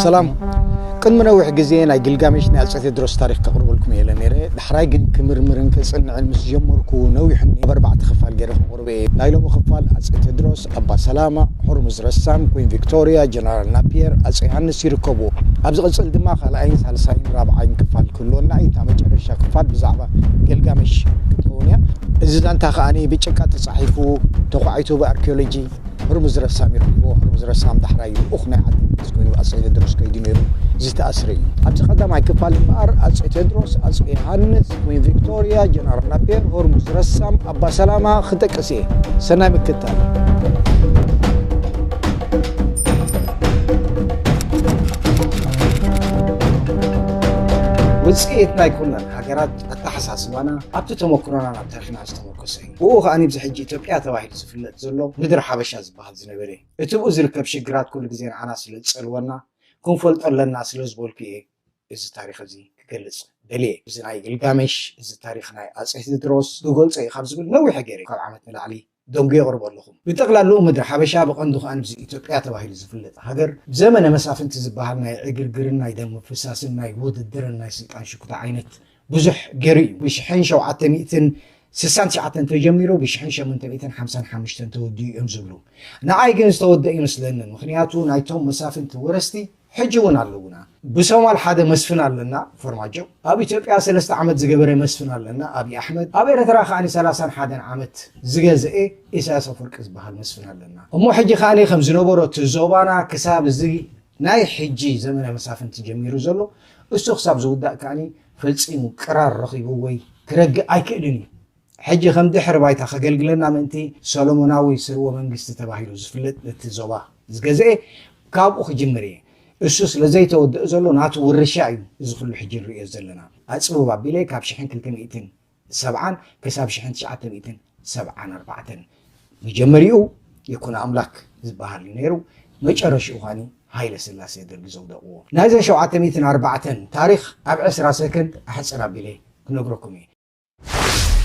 ሰላም። ቅድሚ ነዊሕ ግዜ ናይ ግልጋሜሽ ናይ ኣጼ ቴድሮስ ታሪኽ ከቕርበልኩም እየ ኢለ ነይረ። ዳሕራይ ግን ክምርምርን ከጽንዕን ምስ ጀመርኩ ነዊሑ እኒኦ። ኣብ ኣርባዕተ ክፋል ገይረ ከቕርቦ እየ። ናይ ሎሚ ክፋል ኣጼ ቴድሮስ፣ ኣባ ሰላማ፣ ሆርሙዝ ረሳም፣ ኩዊን ቪክቶርያ፣ ጀነራል ናፒየር፣ ኣጼ ዮሃንስ ይርከብዎ። ኣብ ዝቕጽል ድማ ካልኣይን ሳልሳይን ራብዓይን ክፋል ክህልወና እዩ። እታ መጨረሻ ክፋል ብዛዕባ ገልጋሜሽ ክትከውን እያ። እዚ ዛንታ ከኣ ብጭቃ ተጻሒፉ፣ ተዃዒቱ ብኣርኪኦሎጂ። ሆርሙዝ ረሳም ይረኽብዎ። ሆርሙዝ ረሳም ዳሕራይ ልኡኽ ናይ ዓዲ እንግሊዝ ኮይኑ ብኣጼ ቴድሮስ ከይዱ ነይሩ ዝተኣስረ እዩ። ኣብዚ ቀዳማይ ክፋል እምበኣር ኣጼ ቴድሮስ፣ ኣጼ ዮሃንስ፣ ኩዊን ቪክቶርያ፣ ጀነራል ናፒየር፣ ሆርሙዝ ረሳም፣ ኣባ ሰላማ ክጠቅስ እየ። ሰናይ ምክትታል። ውጽኢት ናይ ኩለን ሃገራት ኣተሓሳስባና ኣብቲ ተመክሮና ናብ ታሪኽና ዝተመርኮሰ እዩ። ብኡ ከኣ ኣብዚ ሕጂ ኢትዮጵያ ተባሂሉ ዝፍለጥ ዘሎ ምድሪ ሓበሻ ዝበሃል ዝነበረ እዩ። እቲ ብኡ ዝርከብ ሽግራት ኩሉ ግዜ ንዓና ስለ ዝጸልወና ክንፈልጦ ኣለና ስለ ዝበልኩ እየ እዚ ታሪኽ እዚ ክገልጽ ደልየ። እዚ ናይ ግልጋሜሽ እዚ ታሪኽ ናይ ኣጼ ቴድሮስ ክገልጾ እዩ ካብ ዝብል ነዊሕ ገይረ ካብ ዓመት ንላዕሊ ደንጉ የቕርቦ ኣለኹ። ብጠቕላላኡ ምድሪ ሓበሻ ብቐንዱ ከኣ ኣብዚ ኢትዮጵያ ተባሂሉ ዝፍለጥ ሃገር ብዘመነ መሳፍንቲ ዝበሃል ናይ ዕግርግርን ናይ ደም ምፍሳስን ናይ ውድድርን ናይ ስልጣን ሽኩታ ዓይነት ብዙሕ ገይሩ እዩ። ብሽሕን ሸውዓተ ሚእትን ስሳን ትሽዓተን ተጀሚሩ ብሽሕን ሸሞንተ ሚእትን ሓምሳን ሓሙሽተን ተወዲኡ እዮም ዝብሉ። ንዓይ ግን ዝተወደአ ይመስለንን። ምኽንያቱ ናይቶም መሳፍንቲ ወረስቲ ሕጂ እውን ኣለውና። ብሶማል ሓደ መስፍን ኣለና፣ ፎርማጆ። ኣብ ኢትዮጵያ ሰለስተ ዓመት ዝገበረ መስፍን ኣለና፣ ኣብይ ኣሕመድ። ኣብ ኤርትራ ከኣ ሰላሳን ሓደን ዓመት ዝገዘኤ ኢሳያስ ኣፈወርቂ ዝበሃል መስፍን ኣለና። እሞ ሕጂ ከኣ ከም ዝነበሮ እቲ ዞባና ክሳብ እዚ ናይ ሕጂ ዘመነ መሳፍንቲ ጀሚሩ ዘሎ እሱ ክሳብ ዝውዳእ ከኣ ፈጺሙ ቅራር ረኺቡ ወይ ክረግእ ኣይክእልን እዩ። ሕጂ ከም ድሕሪ ባይታ ከገልግለና ምእንቲ ሰሎሞናዊ ስርወ መንግስቲ ተባሂሉ ዝፍለጥ ነቲ ዞባ ዝገዝኤ ካብኡ ክጅምር እየ። እሱ ስለ ዘይተወድአ ዘሎ ናቱ ውርሻ እዩ እዚ ኩሉ ሕጂ ንርእዮ ዘለና። ኣጽብብ ኣቢለ ካብ ሽሕን ክልተ ሚእትን ሰብዓን ክሳብ ሽሕን ትሽዓተ ሚእትን ሰብዓን ኣርባዕተን መጀመሪኡ ይኩኖ ኣምላክ ዝበሃል እዩ ነይሩ። መጨረሽኡ ኻኒ ሃይለ ስላሴ ደርጊ ዘውደቕዎ። ናይዘን ሸውዓተ ሚእትን ኣርባዕተን ታሪኽ ኣብ ዕስራ ሰከንድ ኣሕጽር ኣቢለ ክነግረኩም እየ።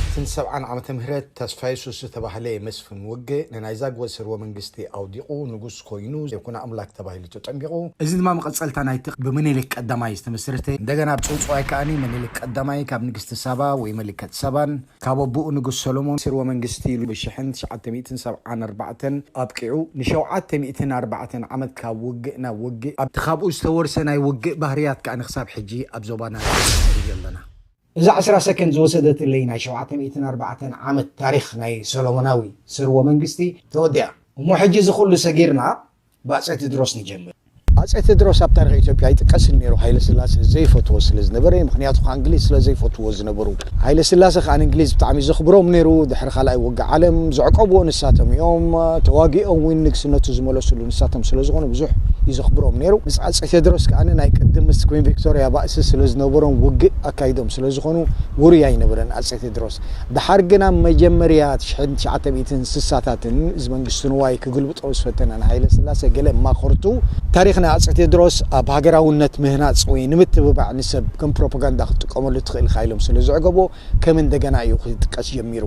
እትን ሰብዓን ዓመተ ምህረት ተስፋ የሱስ ዝተባህለ መስፍን ውግእ ንናይ ዛግወ ስርወ መንግስቲ ኣውዲቑ ንጉስ ኮይኑ ይኩኖ ኣምላክ ተባሂሉ ተጠሚቑ። እዚ ድማ መቐጸልታ ናይቲ ብምኒልክ ቀዳማይ ዝተመስረተ እንደገና ኣብ ጽውጽዋይ ከኣ ምኒልክ ቀዳማይ ካብ ንግስቲ ሳባ ወይ መሊከት ሳባን ካብ ኣቦኡ ንጉስ ሰሎሞን ስርወ መንግስቲ ኢሉ ብሽሕን ትሽዓተ ሚእትን ሰብዓን ኣርባዕተን ኣብቂዑ ንሸውዓተ ሚእትን ኣርባዕተን ዓመት ካብ ውግእ ናብ ውግእ ኣብቲ ካብኡ ዝተወርሰ ናይ ውግእ ባህርያት ከኣ ንክሳብ ሕጂ ኣብ ዞባና ንርእዮ ኣለና። እዛ ዕስራ ሰከንድ ዝወሰደትለይ ናይ ሸውዓተ ሚእትን ኣርባዕተን ዓመት ታሪኽ ናይ ሰሎሞናዊ ስርወ መንግስቲ ተወዲኣ። እሞ ሕጂ እዚ ኩሉ ሰጊርና ብኣጼ ቴድሮስ ንጀምር። ኣጼ ቴድሮስ ኣብ ታሪኽ ኢትዮጵያ ኣይጥቀስን ነይሩ፣ ሃይለ ስላሴ ዘይፈትዎ ስለ ዝነበረ፣ ምኽንያቱ ከዓ እንግሊዝ ስለ ዘይፈትዎ ዝነበሩ። ሃይለ ስላሴ ከዓ ንእንግሊዝ ብጣዕሚ ዘኽብሮም ነይሩ። ድሕሪ ካልኣይ ውግእ ዓለም ዘዕቀብዎ ንሳቶም እዮም። ተዋጊኦም እውን ንግስነቱ ዝመለስሉ ንሳቶም ስለ ዝኾኑ ብዙሕ እዩ ዘኽብሮም ነይሩ። ምስ ኣጼ ቴድሮስ ከዓ ናይ ቅድም ምስ ኩዊን ቪክቶርያ ባእሲ ስለ ዝነበሮም ውግእ ኣካይዶም ስለ ዝኾኑ ውሩይ ኣይነበረን ኣጼ ቴድሮስ። ደሓር ግን ኣብ መጀመርያ ሽሕን ትሽዓተ ሚእትን ስሳታትን እዚ መንግስቲ ንዋይ ክግልብጦ ዝፈተነ ንሃይለ ስላሴ ገለ ማኸርቱ ታሪኽ ናይ ኣጼ ቴድሮስ ኣብ ሃገራውነት ምህናጽ ወይ ንምትብባዕ ንሰብ ከም ፕሮፓጋንዳ ክትጥቀመሉ ትኽእል ኢኻ ኢሎም ስለ ዘዕገቦ ከም እንደገና እዩ ክጥቀስ ጀሚሩ።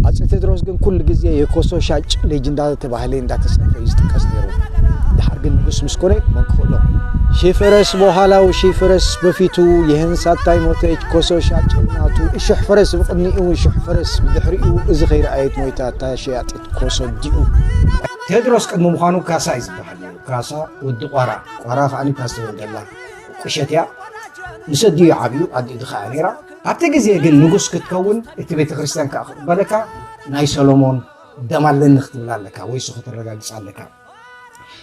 ኣጼ ቴድሮስ ግን ኩሉ ግዜ የኮሶ ሻጭ ሌጅ እንዳተባህለ እንዳተጸርፈ እዩ ዝጥቀስ ነይሩ። ደሓር ግን ንጉስ ምስ ኮነ መን ክኽእሎ? ሺህ ፈረስ በኋላው ሺህ ፈረስ በፊቱ ይህን ሳታይ ሞተች ኮሶ ሻጭ ናቱ። ሺሕ ፈረስ ብቕድሚኡ ሺሕ ፈረስ ብድሕሪኡ እዚ ከይረኣየት ሞይታ እታ ሸያጢት ኮሶ ዲኡ። ቴድሮስ ቅድሚ ምዃኑ ካሳ እዩ ዝበሃል ነይሩ። ካሳ ወዲ ቋራ። ቋራ ከኣ ካብ ዝተወልደላ ቁሸት እያ። ምስ ኣዲኡ ዓብዩ ኣዲኡ ድኻ እያ ነይራ። ኣብቲ ግዜ ግን ንጉስ ክትከውን እቲ ቤተ ክርስቲያን ከኣ ክቕበለካ ናይ ሰሎሞን ደም ኣለኒ ክትብል ኣለካ ወይ እሱ ከተረጋግጽ ኣለካ።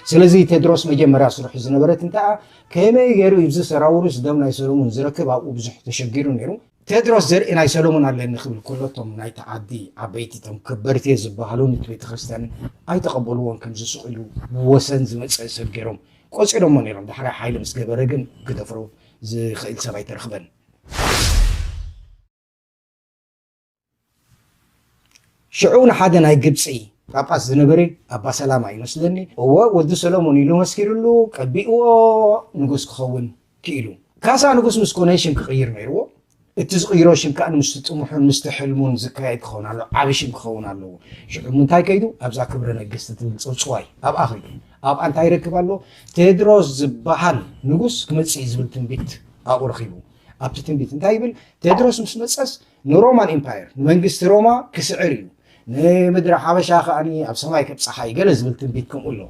ስለዚ ቴድሮስ መጀመርያ ስርሑ ዝነበረት እንታይ እያ? ከመይ ገይሩ እዩ እዚ ሰራውሩስ ደም ናይ ሰሎሞን ዝረክብ? ኣብኡ ብዙሕ ተሸጊሩ ነይሩ። ቴድሮስ ዘርኢ ናይ ሰሎሞን ኣለኒ ክብል ከሎ እቶም ናይቲ ዓዲ ዓበይቲ እቶም ከበርቲ ዝበሃሉ ነቲ ቤተ ክርስቲያንን ኣይተቐበልዎን ከም ዝስቕ ኢሉ ብወሰን ዝመጸ ሰብ ገይሮም ቆጺሮሞ ነይሮም። ዳሕራይ ሓይሊ ምስ ገበረ ግን ክደፍሮ ዝኽእል ሰብ ኣይተረኽበን። ሽዑ ንሓደ ናይ ግብጺ ጳጳስ ዝነበረ ኣባ ሰላማ ይመስለኒ፣ እወ ወዲ ሰሎሞን ኢሉ መስኪሩሉ ቀቢእዎ ንጉስ ክኸውን ክኢሉ። ካሳ ንጉስ ምስ ኮነ ሽም ክቕይር ነይርዎ። እቲ ዝቕይሮ ሽም ከኣ ምስቲ ጥሙሑን ምስቲ ሕልሙን ዝካየድ ክኸውን ኣለዎ። ዓቢ ሽም ክኸውን ኣለዎ። ሽዑ እንታይ ከይዱ? ኣብዛ ክብረ ነገስቲ ትብል ጽውጽዋይ ኣብኣ ከይዱ። ኣብኣ እንታይ ይረክብ ኣሎ? ቴድሮስ ዝበሃል ንጉስ ክመጽእ እዩ ዝብል ትንቢት ኣብኡ ረኺቡ። ኣብቲ ትንቢት እንታይ ይብል? ቴድሮስ ምስ መጸስ ንሮማን ኢምፓየር፣ ንመንግስቲ ሮማ ክስዕር እዩ፣ ንምድሪ ሓበሻ ከኣ ኣብ ሰማይ ከብጽሓ እዩ፣ ገለ ዝብል ትንቢት ከምኡ ኣሎ።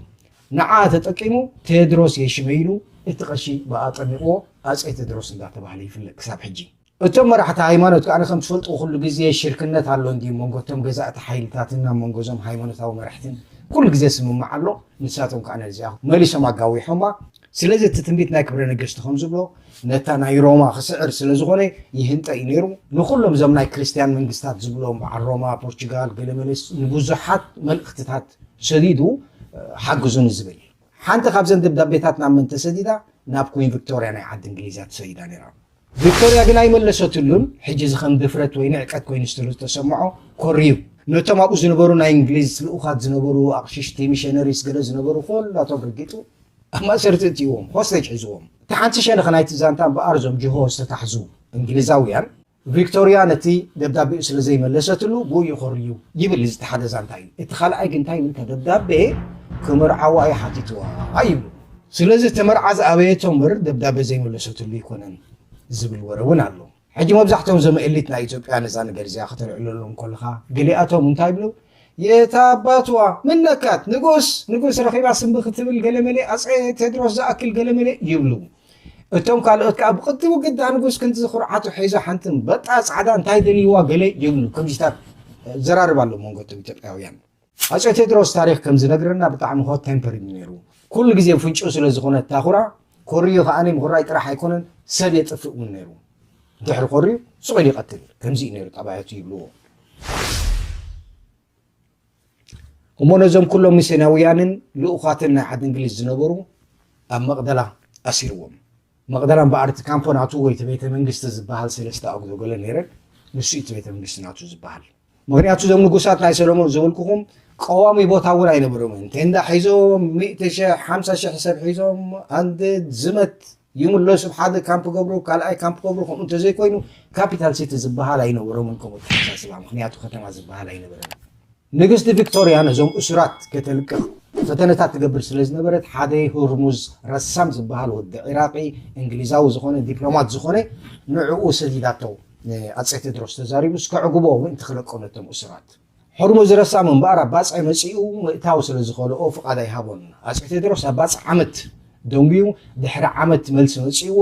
ንዓ ተጠቂሙ ቴድሮስ የሽመ ኢሉ እቲ ቀሺ ብኣጠሚቕዎ ኣጼ ቴድሮስ እንዳተባህለ ይፍለጥ ክሳብ ሕጂ። እቶም መራሕቲ ሃይማኖት ከኣ ከም ትፈልጡ ኩሉ ግዜ ሽርክነት ኣሎ እንዲ መንጎ እቶም ገዛእቲ ሓይልታትን ኣብ መንጎ እዞም ሃይማኖታዊ መራሕትን ኩሉ ግዜ ስምምዕ ኣሎ። ንሳቶም ከኣ ነዚኣ መሊሶም ኣጋዊሖማ። ስለዚ እቲ ትንቢት ናይ ክብረ ነገስቲ ከም ዝብሎ ነታ ናይ ሮማ ክስዕር ስለ ዝኾነ ይህንጠ እዩ ነይሩ። ንኩሎም እዞም ናይ ክርስትያን መንግስታት ዝብሎም በዓል ሮማ፣ ፖርቹጋል፣ ገለመለስ ንብዙሓት መልእኽትታት ሰዲዱ ሓግዙኒ ዝብል። ሓንቲ ካብዘን ደብዳቤታት ናብ መን ተሰዲዳ? ናብ ኩዊን ቪክቶርያ ናይ ዓዲ እንግሊዝ እያ ተሰዲዳ ነይራ። ቪክቶርያ ግን ኣይመለሰትሉን። ሕጂ እዚ ከም ድፍረት ወይ ንዕቀት ኮይኑ ስለ ዝተሰምዖ ኮርዩ ነቶም ኣብኡ ዝነበሩ ናይ እንግሊዝ ልኡኻት ዝነበሩ ኣቕሽሽቲ፣ ሚሸነሪስ ገለ ዝነበሩ ኩላቶም ረጊጡ ኣብ ማእሰርቲ እትይዎም፣ ሆስቴጅ ሒዝዎም። እቲ ሓንቲ ሸነኽ ናይቲ ዛንታ እምበኣር እዞም ጅሆ ዝተታሕዙ እንግሊዛውያን ቪክቶርያ ነቲ ደብዳቤኡ ስለ ዘይመለሰትሉ ብኡ ይኾርዩ ይብል። እዚ እቲ ሓደ ዛንታ እዩ። እቲ ካልኣይ ግን እንታይ ይብል? እታ ደብዳቤ ክምርዓዋ እዩ ሓቲትዋ ይብሉ። ስለዚ እቲ መርዓ ዝኣበየቶ እምበር ደብዳቤ ዘይመለሰትሉ ኣይኮነን ዝብል ወረ እውን ኣሎ። ሕጂ መብዛሕትኦም እዞም ኤሊት ናይ ኢትዮጵያ ነዛ ነገር እዚኣ ከተልዕለሎም ከለኻ ገሊኣቶም እንታይ ይብሉ? የታ ኣባትዋ ምነካት ንጉስ ንጉስ ረኺባ ስምቢ ክትብል ገለመለ ኣጼ ቴድሮስ ዝኣክል ገለመለ ይብሉ። እቶም ካልኦት ከኣ ብቕድሙ ግዳ ንጉስ ክንዲ ዝኹርዓቱ ሒዞ ሓንቲ በጣ ጻዕዳ እንታይ ደልይዋ ገለ ይብሉ። ከምዚታት ዘራርብ ኣሎ መንጎ እቶም ኢትዮጵያውያን። ኣጼ ቴድሮስ ታሪኽ ከም ዝነግረና ብጣዕሚ ሆት ቴምፐር እዩ ነይሩ። ኩሉ ግዜ ፍንጩ ስለ ዝኾነ እታ ኩራ ኮርዩ ከኣ ምኹራይ ጥራሕ ኣይኮነን ሰብ የጥፍእ እውን ነይሩ። ድሕሪ ኮርዩ ስቕ ኢሉ ይቐትል። ከምዚ እዩ ነይሩ ጠባያቱ ይብልዎ። እሞ ነዞም ኩሎም ሚስዮናውያንን ልኡኻትን ናይ ዓዲ እንግሊዝ ዝነበሩ ኣብ መቕደላ ኣሲርዎም። መቕደላ እምበኣር እቲ ካምፖ ናቱ ወይ እቲ ቤተ መንግስቲ ዝበሃል ሰለስተ ኣጉዶ ገለ ነይረን፣ ንሱ እዩ እቲ ቤተ መንግስቲ ናቱ ዝበሃል። ምኽንያቱ እዞም ንጉሳት ናይ ሰሎሞን ዝበልኩኹም ቀዋሚ ቦታ እውን ኣይነበሮምን። ቴንዳ ሒዞም፣ ሚእቲ ሺሕ፣ ሓምሳ ሺሕ ሰብ ሒዞም፣ ኣንድ ዝመት ይምለሱ፣ ሓደ ካምፕ ገብሩ፣ ካልኣይ ካምፕ ገብሩ፣ ከምኡ እንተዘይኮይኑ ካፒታል ሲቲ ዝበሃል ኣይነበሮምን። ከምኡ ኣተሓሳስባ፣ ምኽንያቱ ከተማ ዝበሃል ኣይነበረን። ንግስቲ ቪክቶርያ ነዞም እሱራት ከተልቅቕ ፈተነታት ትገብር ስለ ዝነበረት፣ ሓደ ሁርሙዝ ረሳም ዝበሃል ወዲ ዒራቂ እንግሊዛዊ ዝኾነ ዲፕሎማት ዝኾነ ንዕኡ ሰዲዳቶ። ንኣጼ ቴድሮስ ተዛሪቡስ ከዕግቦ ምእንቲ ክለቆም ነቶም እሱራት። ሆርሙዝ ረሳም እምበኣር ኣብ ባጽዕ መጺኡ ምእታው ስለ ዝኸልኦ ፍቓድ ኣይሃቦን። ኣጼ ቴድሮስ ኣብ ባጽዕ ዓመት ደንጉዩ፣ ድሕሪ ዓመት መልሲ መጺእዎ፣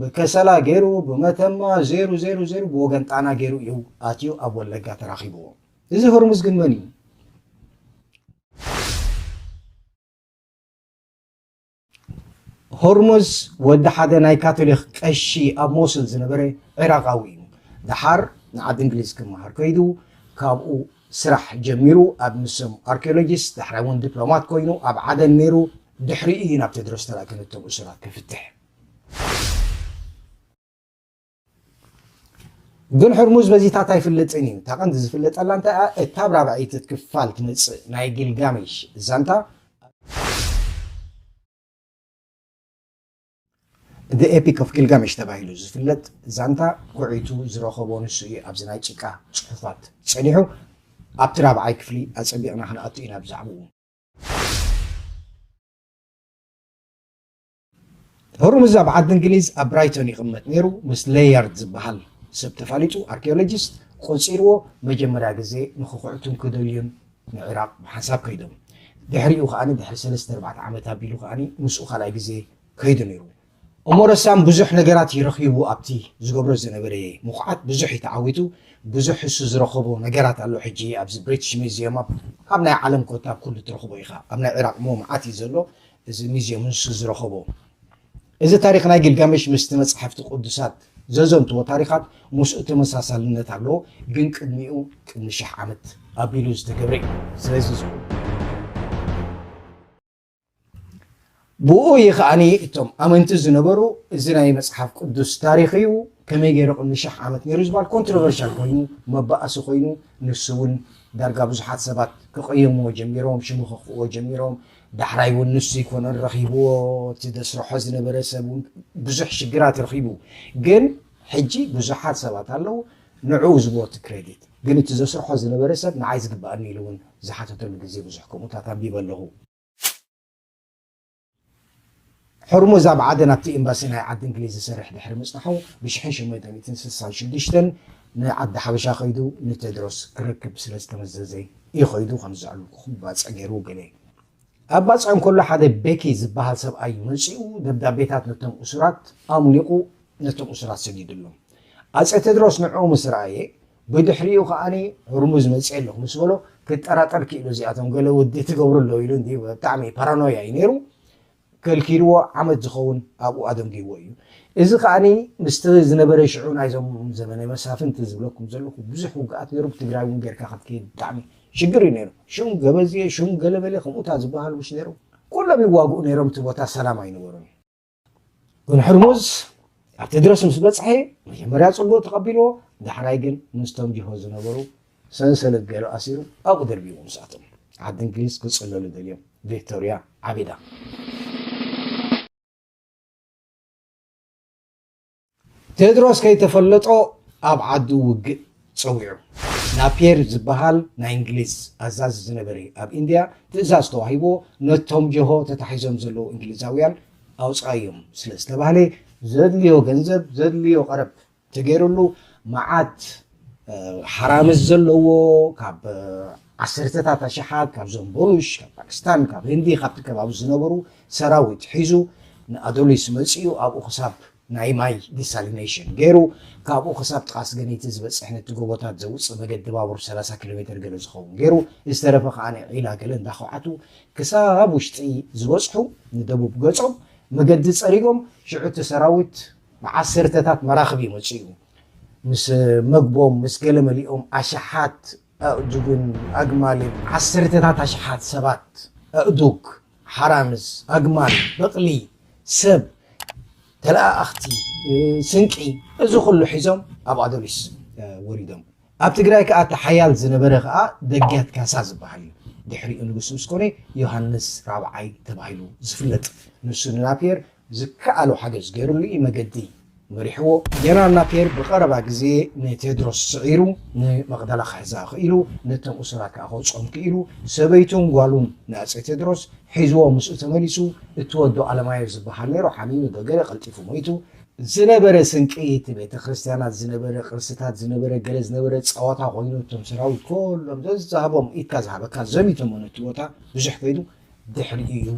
ብከሰላ ገይሩ፣ ብመተማ ዜሩ ዜሩ ዜሩ ብወገን ጣና ገይሩ እዩ ኣትዩ ኣብ ወለጋ ተራኺብዎ። እዚ ሆርሙዝ ግን መን እዩ? ሆርሙዝ ወዲ ሓደ ናይ ካቶሊክ ቀሺ ኣብ ሞሱል ዝነበረ ዒራቃዊ እዩ። ደሓር ንዓዲ እንግሊዝ ክመሃር ከይዱ፣ ካብኡ ስራሕ ጀሚሩ፣ ኣብ ንሶም ኣርኪኦሎጂስት፣ ዳሕራይ እውን ዲፕሎማት ኮይኑ ኣብ ዓደን ነይሩ። ድሕሪኡ እዩ ናብ ቴድሮስ ተላእከ ነቶም እሱራት ክፍትሕ። ግን ሕርሙዝ በዚታት ኣይፍለጥን እዩ። እታ ቀንዲ ዝፍለጠላ እንታይ እያ? እታ ኣብ ራብዐይቲ ክፋል ትመጽእ ናይ ጊልጋሜሽ ዛንታ፣ The Epic of Gilgamesh ተባሂሉ ዝፍለጥ ዛንታ ኩዒቱ ዝረኸቦ ንሱ እዩ። ኣብዚ ናይ ጭቃ ጽሑፋት ጸኒሑ ኣብቲ ራብዓይ ክፍሊ ኣጸቢቕና ክንኣቱ ኢና ብዛዕባኡ። ሆርሙዝ ኣብ ዓዲ እንግሊዝ ኣብ ብራይቶን ይቕመጥ ነይሩ። ምስ ሌያርድ ዝበሃል ሰብ ተፋሊጡ፣ ኣርኪኦሎጂስት ቆጺርዎ፣ መጀመርያ ግዜ ንኽኹዕቱን ክደልዩን ንዒራቕ ብሓንሳብ ከይዶም። ድሕሪኡ ከኣ ድሕሪ ሰለስተ ኣርባዕተ ዓመት ኣቢሉ ከኣ ምስኡ ካልኣይ ግዜ ከይዱ ነይሩ። እሞ ረሳም ብዙሕ ነገራት እዩ ረኺቡ። ኣብቲ ዝገብሮ ዝነበረ ምኹዓት ብዙሕ እዩ ተዓዊቱ። ብዙሕ እሱ ዝረኸቦ ነገራት ኣሎ። ሕጂ ኣብዚ ብሪቲሽ ሚዚየም ኣብ፣ ኣብ ናይ ዓለም ኮታ ኣብ ኩሉ ትረኽቦ ኢኻ። ኣብ ናይ ዒራቕ እሞ መዓት እዩ ዘሎ። እዚ ሚዚየም ንሱ ዝረኸቦ። እዚ ታሪኽ ናይ ጊልጋሜሽ ምስቲ መጻሕፍቲ ቅዱሳት ዘዘንትዎ ታሪኻት ምስኡ ተመሳሳልነት ኣለዎ፣ ግን ቅድሚኡ ቅድሚ ሽሕ ዓመት ኣቢሉ ዝተገብረ እዩ። ስለዚ እዚ ብኡ እዩ ከኣኒ እቶም ኣመንቲ ዝነበሩ፣ እዚ ናይ መጽሓፍ ቅዱስ ታሪኽ እዩ፣ ከመይ ገይሩ ቅድሚ ሽሕ ዓመት ነይሩ ዝበሃል ኮንትሮቨርሻል ኮይኑ፣ መባኣሲ ኮይኑ፣ ንሱ እውን ዳርጋ ብዙሓት ሰባት ክቕየምዎ ጀሚሮም፣ ሽሙ ከኽፍእዎ ጀሚሮም። ዳሕራይ እውን ንሱ ኣይኮነን ረኺብዎ፣ እቲ ዘስርሖ ዝነበረ ሰብ እውን ብዙሕ ሽግራት ረኺቡ። ግን ሕጂ ብዙሓት ሰባት ኣለዉ ንዕኡ ዝቦቲ ክሬዲት፣ ግን እቲ ዘስርሖ ዝነበረ ሰብ ንዓይ ዝግባኣኒ ኢሉ እውን ዝሓተተሉ ግዜ ብዙሕ ከምኡታት ኣንቢበ ኣለኹ። ሕርሙዝ ኣብ ዓደን ኣብቲ ኤምባሲ ናይ ዓዲ እንግሊዝ ዝሰርሕ ድሕሪ ምጽናሑ፣ ብ ሽሕን ሽሞንተ ሚእትን ስሳን ሽዱሽተን ንዓዲ ሓበሻ ከይዱ ንቴድሮስ ክረክብ ስለ ዝተመዘዘ እዩ ከይዱ። ከም ዘዕለልኩኹም ባጽዕ ገይሩ ገለ ኣብ ባጽዕ እንከሎ ሓደ ቤኪ ዝበሃል ሰብኣይ መጺኡ ደብዳቤታት ነቶም እሱራት ኣምሊቑ ነቶም እሱራት ሰዲዱሎም። ኣጼ ቴድሮስ ንዕኡ ምስ ረኣየ፣ ብድሕሪኡ ከኣ፣ "ሕርሙዝ መጺኤ ኣለኹ" ምስ በሎ፣ ክጠራጠር ክኢሉ፣ "እዚኣቶም ገለ ወዲ ትገብሩ ኣለዉ" ኢሉ እንዲ ብጣዕሚ ፓራኖያ እዩ ነይሩ። ከልኪልዎ ዓመት ዝኸውን ኣብኡ ኣደንጊዎ እዩ። እዚ ከኣ ምስቲ ዝነበረ ሽዑ ናይዞም ዘመነ መሳፍንቲ ዝብለኩም ዘለኹ ብዙሕ ውግኣት ነይሩ። ብትግራይ እውን ጌርካ ክትከይድ ብጣዕሚ ሽግር እዩ ነይሩ። ሽም ገበዝየ፣ ሽም ገለበለ ከምኡታት ዝበሃሉ ምሽ ነይሩ። ኩሎም ይዋግኡ ነይሮም፣ እቲ ቦታ ሰላም ኣይነበሩን። ግን ሕርሙዝ ኣብ ቴድሮስ ምስ በጽሐ፣ መጀመርያ ጽቡቕ ተቐቢልዎ፣ ዳሕራይ ግን ምስቶም ጅሆ ዝነበሩ ሰንሰለት ገይሩ ኣሲሩ ኣብኡ ደርቢዎም። ንሳቶም ዓዲ እንግሊዝ ክጽለሉ ደልዮም። ቪክቶርያ ዓቢዳ። ቴድሮስ ከይተፈለጦ ኣብ ዓዱ ውግእ ጸዊዑ። ናፒየር ዝበሃል ናይ እንግሊዝ ኣዛዚ ዝነበረ ኣብ ኢንድያ ትእዛዝ ተዋሂብዎ፣ ነቶም ጀሆ ተታሒዞም ዘለዉ እንግሊዛውያን ኣውጽኣዮም ስለ ዝተባህለ፣ ዘድልዮ ገንዘብ፣ ዘድልዮ ቀረብ ተገይሩሉ፣ መዓት፣ እ፣ ሓራምዝ ዘለዎ፣ ካብ፣ እ፣ ዓሰርተታት ኣሽሓት፣ ካብዞም በሩሽ፣ ካብ ፓኪስታን፣ ካብ ህንዲ፣ ካብቲ ከባቢ ዝነበሩ ሰራዊት ሒዙ ንኣዶሊስ መጺኡ፣ ኣብኡ ክሳብ ናይ ማይ ዲሳሊኔሽን ገይሩ፣ ካብኡ ክሳብ ጥቓ ስገነይቲ ዝበጽሕ ነቲ ጎቦታት ዘውጽእ መገዲ ባቡር ሰላሳ ኪሎ ሜተር ገለ ዝኸውን ገይሩ፣ ዝተረፈ ከኣ ዒላ ገለ እንዳኸውዓቱ ክሳብ ውሽጢ ዝበጽሑ፣ ንደቡብ ገጾም መገዲ ጸሪጎም፣ ሽዑ እቲ ሰራዊት ብዓሰርተታት መራኽብ እዩ መጺኡ። ምስ መግቦም፣ ምስ ገለ መሊኦም ኣሽሓት ኣእዱግን ኣግማልን፣ ዓሰርተታት ኣሽሓት ሰባት፣ ኣእዱግ፣ ሓራምዝ፣ ኣግማል፣ በቕሊ፣ ሰብ፣ ተለኣኣኽቲ፣ ስንቂ፣ እዚ ኩሉ ሒዞም ኣብ ኣዶሊስ፣ እ፣ ወሪዶም። ኣብ ትግራይ ከኣ እቲ ሓያል ዝነበረ ከኣ ደግያት ካሳ ዝበሃል እዩ። ድሕሪኡ ንጉስ ምስ ኮነ ዮሃንስ ራብዓይ ተባሂሉ ዝፍለጥ። ንሱ ንናፒየር ዝከኣሎ ሓገዝ ገይሩሉ እዩ፣ መገዲ መሪሕዎ። ጀነራል ናፒየር ብቐረባ ግዜ ንቴድሮስ ስዒሩ ንመቕደላ ክሕዛ ክኢሉ፣ ነቶም እሱራት ከኣ ከውጽኦም ክኢሉ፣ ሰበይቱን ጓሉን ንኣጼ ቴድሮስ ሒዝዎ ምስኡ ተመሊሱ። እቲ ወዱ ኣለማየሁ ዝበሃል ነይሩ፣ ሓሚሙ ዶ ገለ ቀልጢፉ ሞይቱ። ዝነበረ ስንቂ፣ እቲ ቤተ ክርስቲያናት ዝነበረ፣ ቅርስታት ዝነበረ፣ ገለ ዝነበረ ጸዋታ ኮይኑ፣ እቶም ሰራዊት ኩሎም ዘዝሃቦም ኢድካ ዝሃበካ ዘሚቶሞ ነቲ ቦታ ብዙሕ ከይዱ፣ ድሕሪኡ እዩ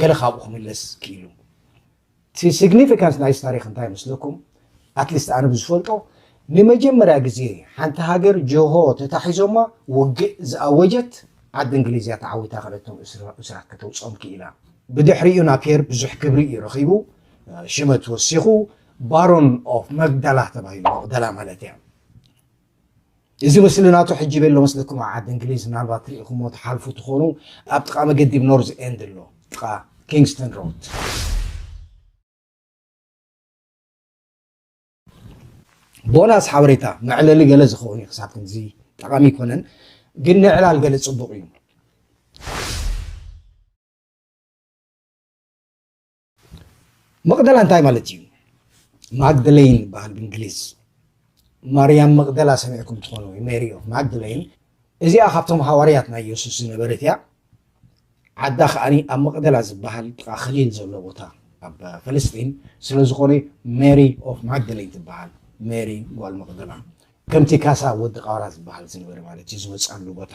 ገለ ካብኡ ክምለስ ክኢሉ። እቲ ሲግኒፊካንስ ናይዚ ታሪኽ እንታይ ይመስለኩም? ኣትሊስት ኣነ ብዝፈልጦ፣ ንመጀመርያ ግዜ ሓንቲ ሃገር ጀሆ ተታሒዞማ ውግእ ዝኣወጀት ዓዲ እንግሊዝ እያ ተዓዊታ፣ ክልቶም እስራ-፣ እስራት ከተውፅኦም ክኢላ። ብድሕሪኡ ናፒየር ብዙሕ ክብሪ እዩ ረኺቡ፣ ሽመት ወሲኹ፣ ባሮን ኦፍ መግደላ ተባሂሉ፣ መቕደላ ማለት እያ። እዚ ምስሊ ናቱ ሕጂ ቤሎ መስለኩም ኣብ ዓዲ እንግሊዝ ምናልባት ርኢኹሞ ትሓልፉ ትኾኑ። ኣብ ጥቓ መገዲ ብ ኖርዝ ኤንድ ኣሎ፣ ጥቓ ኪንግስተን ሮድ። ቦናስ ሓበሬታ መዕለሊ ገለ ዝኸውን እዩ፣ ክሳብ ክንዚ ጠቓሚ ኣይኮነን፣ ግን ንዕላል ገለ ጽቡቕ እዩ። መቕደላ እንታይ ማለት እዩ? ማግደሌን ይበሃል ብእንግሊዝ። ማርያም መቕደላ ሰሚዕኩም ትኾኑ፣ ወይ ሜሪ ኦፍ ማግደሌን። እዚኣ ካብቶም ሃዋርያት ናይ የሱስ ዝነበረት እያ። ዓዳ ከኣኒ ኣብ መቕደላ ዝበሃል ጥቓ ኸሊል ዘሎ ቦታ ኣብ ፈለስጢን ስለ ዝኾነ ሜሪ ኦፍ ማግደሌን ትበሃል። ሜሪ ጓል መቕደላ። ከምቲ ካሳ ወዲ ቃራ ዝበሃል ዝነበረ ማለት እዩ፣ ዝወፅኣሉ ቦታ።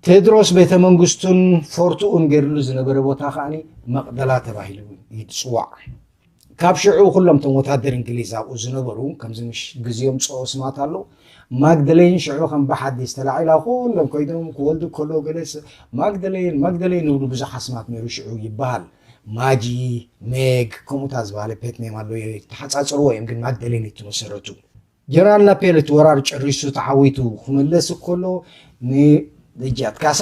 ቴድሮስ ቤተ መንግስቱን ፎርትኡን ገይርሉ ዝነበረ ቦታ ከኣኒ መቕደላ ተባሂሉ ይጽዋዕ። ካብ ሽዑ ኩሎም እቶም ወታደር እንግሊዝ ኣብኡ ዝነበሩ፣ ከምዚ ምሽ ግዜኦም ጽኦ ስማት ኣሎ፣ ማግደሌን ሽዑ ከም ብሓዲስ ተላዒላ፣ ኩሎም ከይዶም ክወልዱ ከለዉ ገለ ስ-፣ ማግደሌን፣ ማግደሌን ይብሉ፣ ብዙሕ ኣስማት ነይሩ ሽዑ ይበሃል። ማጂ፣ ሜግ፣ ከምኡታት ዝበሃለ ፔት ኔም ኣሎ፣ ተሓጻጽርዎ እዮም፣ ግን ማግደሌን እዩ ተመሰረቱ። ጀነራል ናፔል እቲ ወራር ጨሪሱ ተዓዊቱ ክምለስ ከሎ፣ ንደጃት ካሳ፣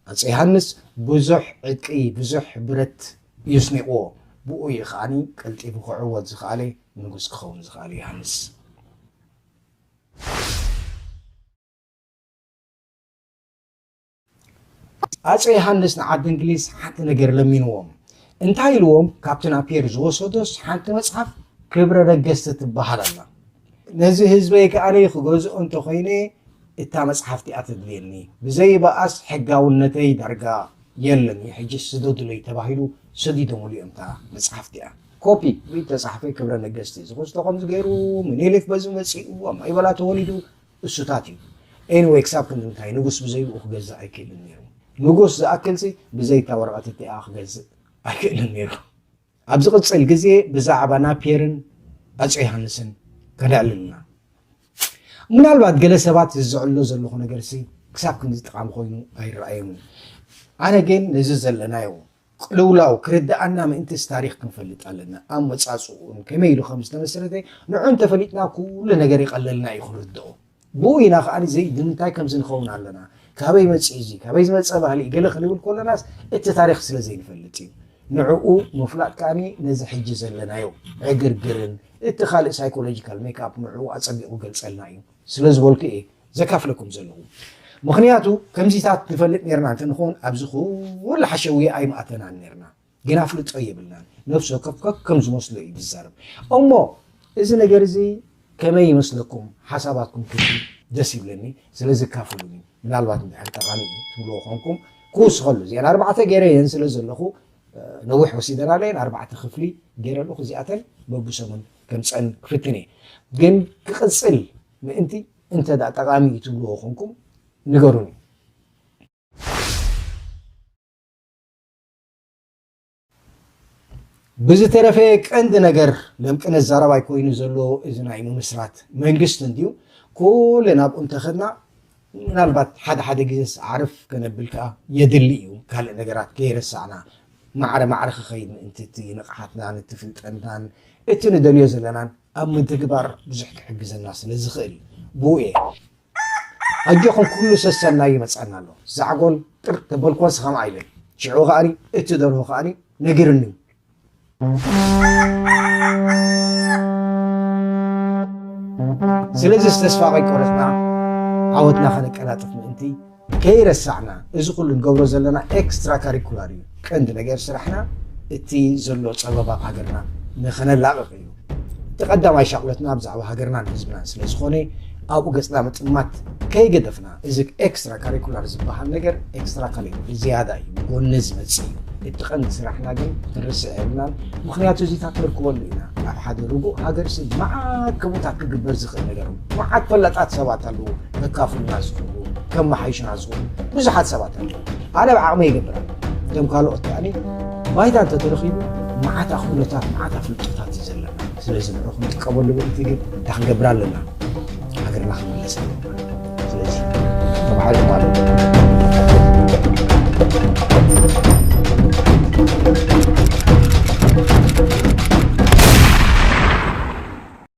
ኣጼ ዮሃንስ፣ ብዙሕ ዕጥቂ፣ ብዙሕ ብረት እዩ ስኒቕዎ። ብኡ እዩ ከኣኒ ቀልጢፉ ክዕወት ዝኸኣለ፣ ንጉስ ክኸውን ዝኸኣለ ዮሃንስ። ኣጼ ዮሃንስ ንዓዲ እንግሊዝ ሓንቲ ነገር ለሚንዎም። እንታይ ኢልዎም? ካብቲ ናፒየር ዝወሰዶስ ሓንቲ መጽሓፍ ክብረ ነገስት ትበሃል ኣላ። ነዚ ህዝበይ ከኣ ክገዝኦ እንተኾይነ እታ መጽሓፍቲ እያ ተድልየኒ። ብዘይ በኣስ ሕጋውነተይ ዳርጋ የለን እዩ። ሕጂ ስደዱለይ ተባሂሉ ሰዲዶምሉ እዮም እታ መጽሓፍቲ እያ። ኮፒ ብኢድ ተጻሕፈ ክብረ ነገስቲ ዝኽስቶ ከምዚ ገይሩ ምኒልክ በዚ መጺኡ ኣብ ማይበላ ተወሊዱ እሱታት እዩ። ኤኒወይ ክሳብ ክንዲ እንታይ ንጉስ ብዘይኡ ክገዝእ ኣይክእልን ነይሩ። ንጉስ ዝኣክልሲ ብዘይ እታ ወረቐት እቲኣ ክገዝእ ኣይክእልን ነይሩ። ኣብ ዝቕጽል ግዜ ብዛዕባ ናፒየርን ኣጾ ዮሃንስን ከነዕልልና። ምናልባት ገለ ሰባት ዝዝዕሎ ዘለኹ ነገርሲ ክሳብ ክንዲ ጠቓሚ ኮይኑ ኣይረኣየንን። ኣነ ግን ነዚ ዘለናዮ ቅልውላው ክርድኣና ምእንትስ ታሪኽ ክንፈልጥ ኣለና። ኣመጻጽኡን ከመይ ኢሉ ከም ዝተመስረተ ንዑ እንተፈሊጥና ኩሉ ነገር ይቐለልና እዩ ክንርድኦ። ብኡ ኢና ከኣ ዘይ ንምንታይ ከምዚ ንኸውን ኣለና፣ ካበይ መጽእ እዚ፣ ካበይ ዝመጸ ባህሊ ገለ ክንብል ከለናስ እቲ ታሪኽ ስለ ዘይንፈልጥ እዩ። ንዕኡ ምፍላጥ ከኣ ነዚ ሕጂ ዘለናዮ ዕግርግርን እቲ ካልእ ሳይኮሎጂካል ሜክኣፕ ንዕኡ ኣጸቢቑ ገልጸልና እዩ ስለ ዝበልኩ እየ ዘካፍለኩም ዘለኹ። ምኽንያቱ ከምዚታት ንፈልጥ ነርና እንተንኾን ኣብዚ ኩሉ ሓሸውየ ኣይምኣተናን ነርና። ግን ኣፍልጦ የብልናን። ነፍሲ ወከፍ ከከም ዝመስሎ እዩ ዝዛረብ። እሞ እዚ ነገር እዚ ከመይ ይመስለኩም? ሓሳባትኩም ክህሉ ደስ ይብለኒ። ስለዚ ካፍሉኒ። ምናልባት እንድሕር ጠቓሚ እዩ ትብልዎ ኮንኩም ክውስኸሉ። እዚአን ኣርባዕተ ገይረ እየን ስለ ዘለኹ፣ እ፣ ነዊሕ ወሲደን ኣለየን። ኣርባዕተ ክፍሊ ገይረ ኣለኹ። እዚኣተን በብሰሙን ከምፀን ክፍትን እየ። ግን ክቕፅል ምእንቲ እንተ ደኣ ጠቓሚ እዩ ትብልዎ ኮንኩም ንገሩኒ። ብዝተረፈ ቀንዲ ነገር ለምቅነ ዛረባይ ኮይኑ ዘሎ እዚ ናይ ምምስራት መንግስቲ እንድዩ። ኩለን ኣብኡ እንተኸድና ምናልባት ሓደ ሓደ ግዜስ ዓርፍ ከነብል ከኣ የድሊ እዩ። ካልእ ነገራት ከይረሳዕና ማዕረ ማዕረ ክኸይድ ምእንቲ እቲ ንቕሓትናን እቲ ፍልጠትናን እቲ ንደልዮ ዘለናን ኣብ ምትግባር ብዙሕ ክሕግዘና ስለ ዝኽእል ብኡ እየ። ኣጆኹም ኩሉ ሰሰናዩ ይመጸና ኣሎ። ዛዕጎል ጥር ተበልኮስ ኸምኣ ኢለን። ሽዑ ኸኣኒ እቲ ደርሆ ኸኣኒ ነጊርኒ። ስለዚ ተስፋ ከይቆረጽና ዓወትና ከነቀላጥፍ ምእንቲ ከይረሳዕና እዚ ኩሉ ንገብሮ ዘለና ኤክስትራ ካሪኩላር እዩ። ቀንዲ ነገር ስራሕና እቲ ዘሎ ጸበባ ሃገርና ንኸነላቕቕ እዩ። እቲ ቀዳማይ ሻቕሎትና ብዛዕባ ሃገርናን ህዝብናን ስለ ዝኾነ ኣብኡ ገጽና ምጥማት ከይገደፍና እዚ ኤክስትራ ካሪኩላር ዝበሃል ነገር ኤክስትራ ካሪኩላር ዝያዳ እዩ፣ ብጎኒ ዝመጽእ እዩ። እቲ ቀንዲ ስራሕና ግን ክንርስዕ የብልናን። ምኽንያቱ እዚታት ንርክበሉ ኢና። ኣብ ሓደ ርጉእ ሃገር ሲ መዓት ከምኡታት ክግበር ዝኽእል ነገር እዩ። መዓት ፈላጣት ሰባት ኣለዉ፣ ከካፍሉና ዝኽእሉ፣ ከመሓይሹና ዝኽእሉ ብዙሓት ሰባት ኣለዉ። ኣነ ብዓቕመይ ይገብር ኣለኹ። እቶም ካልኦት ከኣ ባይታ እንተተረኺቡ መዓት ኣኽእሎታት፣ መዓት ኣፍልጦታት እዩ ዘለና። ስለዚ ንዑ ክንጥቀመሉ ምእንቲ ግን እንታይ ክንገብር ኣለና? ሃገርና ክንምለስ ኣለና። ስለዚ ተባሂሉ ማለት እዩ።